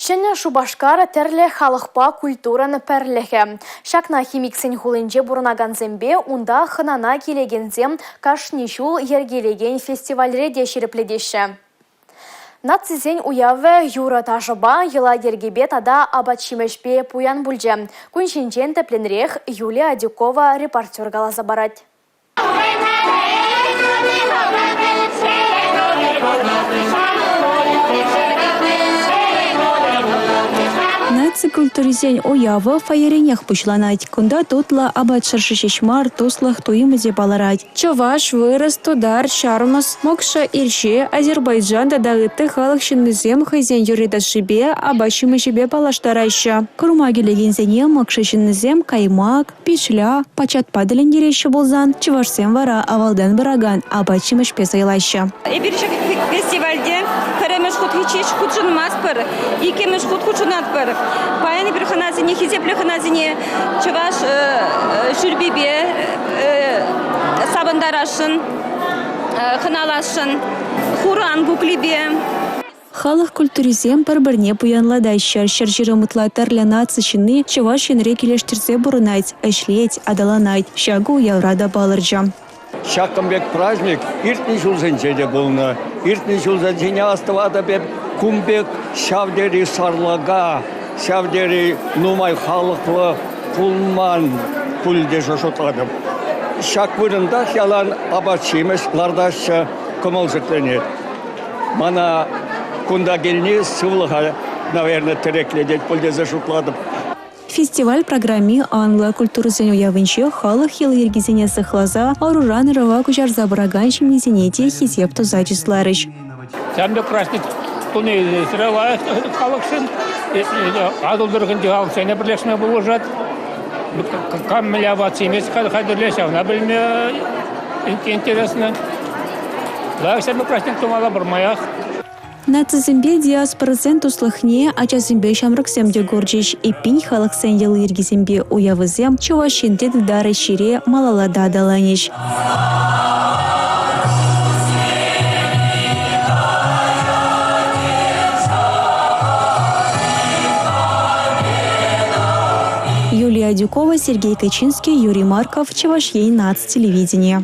Ҫӗнӗ Шупашкар тӗрлӗ халӑхпа культурӑн пӗрлӗхӗ. Ҫакна химиксен хулинче пурӑнакансемпе унта хӑнана килекенсем кашни ҫул йӗркелекен фестивальре те ҫирӗплетеҫҫӗ. Нацисен уявӗ юрӑ-ташӑпа, йӑла-йӗркепе тата апат-ҫимӗҫпе пуян пулчӗ. Кун ҫинчен тӗплӗнрех Юлия Адюкова репортер каласа парать. Наци культурисен уявӗ фойеренех пуҫланать. Кунта тутлӑ апат шӑрши ҫеҫ мар, туслӑх туйӑмӗ те палӑрать. Чӑваш, вырӑс, тутар, ҫармӑс, мӑкшӑ, ирҫе, азербайджан тата ытти халӑх ҫыннисем хӑйсен юрри-ташшипе, апат-ҫимӗҫӗпе паллаштараҫҫӗ. Курма килекенсене мӑкшӑ ҫыннисем каймак, Пишля, пачатпа тӗлӗнтереҫҫӗ пулсан, чӑвашсем вара авалтан пыракан апат-ҫимӗҫпе сӑйлаҫҫӗ. Эпир ҫак фестивальте пӗрремӗш хут ҫеҫ хутшӑнмастпӑр, иккӗмӗш хут хутшӑнатпӑр. Паян эпир хӑнасене, хисеплӗ хӑнасене чӑваш шӳрпипе савӑнтарасшӑн, хӑналасшӑн, хуран куклипе. Халӑх культурисем пӗр-пӗрне пуянлатаҫҫӗ. 120 ытла тӗрлӗ наци ҫынни Чӑваш Енре килӗштерсе пурӑнать, ӗҫлет, аталанать. Ҫакӑ уявра та палӑрчӗ. Ҫакӑн пек праҫник иртнӗ ҫулсенче те пулнӑ. Иртнӗ ҫулсенчине астӑватӑп эп, кун пек ҫав тери сарлака, ҫав тери нумай халӑхлӑ пулман пуль тесе шутлатӑп. Ҫак вырӑнтах ялан апат-ҫимӗҫ лартаҫҫӗ, кӑмӑл ҫӗкленет. Мана кунта килни сывлӑха, наверное, тӗреклетет пуль тесе шутлатӑп. Фестиваль программи анлӑ. Культурӑсен уявӗнче халӑх йӑли-йӗркисене сыхласа ӑруран ӑрӑва куҫарса пыракан ҫемьесене те хисеп туса чысларӗҫ. Ҫавӑн пек праҫник туни сире лайӑх халӑхшӑн. Атӑл тӑрӑхӗнчи халӑхсене пӗрлешме пулӑшать. Кам мӗнле апат-ҫимӗҫ хатӗрлет, ҫавна пӗлме интересно. Лайӑх праҫник тумалла пӗрмаях. Нацисемпе диаспорӑсен туслӑхне ачасемпе ҫамрӑксем те курчӗҫ. Эппин, халӑхсен йӑли-йӗркисемпе уявӗсем Чӑваш Енре тата Раҫҫейре малалла та аталанӗҫ. Юлия Адюкова, Сергей Качинский, Юрий Марков, Чӑваш Ен наци телевиденийӗ.